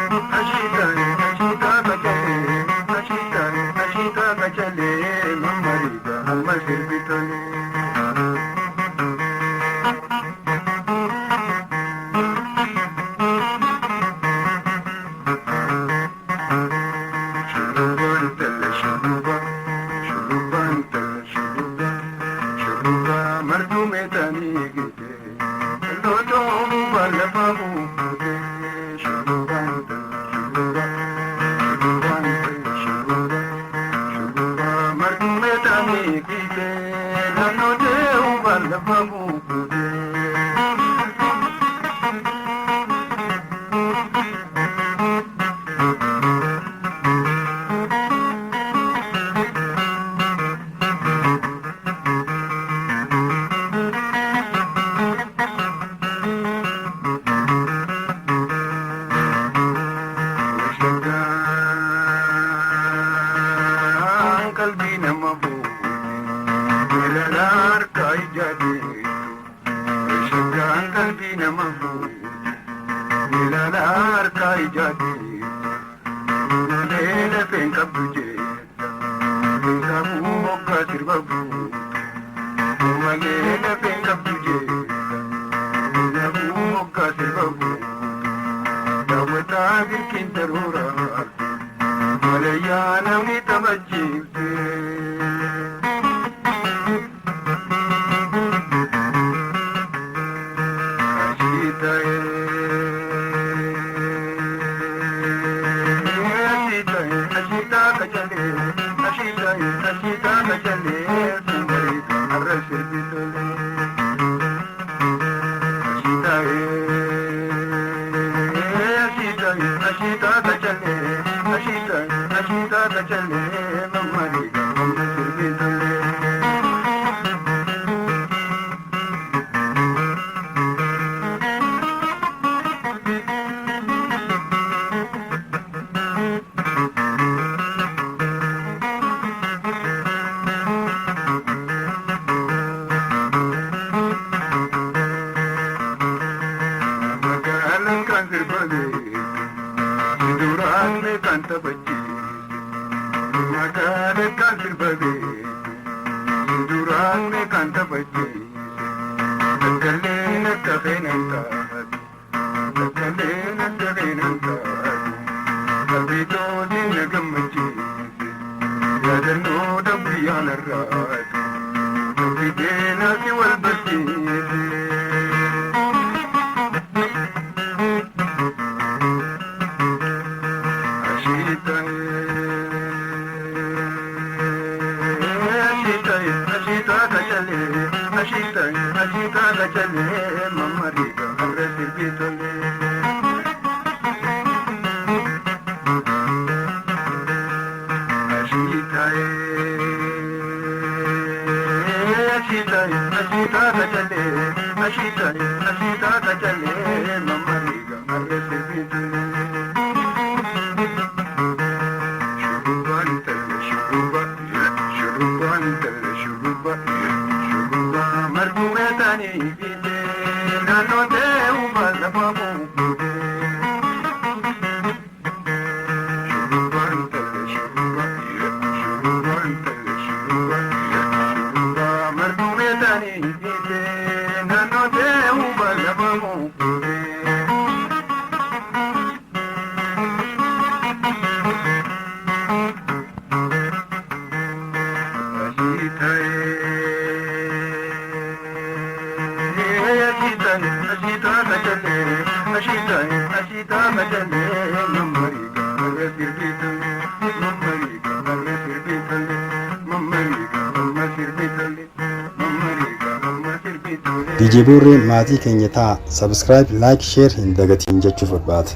Ashiita qacalee, ashiita, ashiita qacalee, mammariiga amma sirbi tolee. Shurrubbaan talla shurrubbaa, shurrubbaan talla shurrubbaa, shurrubbaa martuu meetanii giite, lootoo baala buute. Shurrubbaan talla shurrubbaa, shurrubbaan talla shurrubbaa, shurrubbaa martuu meetanii giite, naannoo baala buute. Shaggaan qalbii nama buute, jaalala harkaa ijaa deettu. Shaggaan qalbii nama buute, jaalala harkaa ijaa deettu. Malee lafeen qabdu jeetta, saafuu hoggaa sirba buute. Malee lafeen qabdu jeetta, saafuu hoggaa sirba buute. Daawwataa girkiin daruuraa malayyaa namni taphachiifte. Ashiitaye, ashiita qacalee, ashiitaye, ashiita qacalee, sumbareeda har'a sirbi tolee. Ashiitaye, ashiitaye, ashiita qacalee, ashiitaye, ashiita qacalee, mammariiga amma sirbi tolee. Magaalaan kan sirba beektu, duraan kan taphachiise. Magaalaan kan sirba beektu, duraan kan taphachiise. Takkaleen akka feenan taatu, takkaleen akka feenan taatu. Qalbii tootiin na gammachiise, yaadannoo guyyaan har'aatu. Fideenaa si wal barsiise. Ashiitaye, ashiitaye, ashiita qacalee, ashiitaye, ashiita qacalee, mammariiga har'a sirbi tolee. Ashiitaye, ashiitaye, ashiita qacalee, ashiitaye, ashiita qacalee, mammariiga har'a sirbi tolee. Shurrubbaan talla shurrubbaa, shurrubbaan talla shurrubbaa, shurrubbaa martuu meetanii fiite, naannoo ta'e baala buute. Shurrubbaan talla shurrubbaa, shurrubbaan talla shurrubbaa, shurrubbaa martuu meetanii fiite, naannoo ta'e baala buute. Ashiitaye, ashiitaye, ashiita qacalee, ashiitaye, ashiita qacalee, mammariiga har'a sirbi tolee, mammariiga har'a sirbi tolee, mammariiga amma sirbi tolee, mammariiga amma sirbi tolee. DJ Boorree maatii keenya ta'a. Subscribe, like, share hin dagatiin jechuuf barbaada.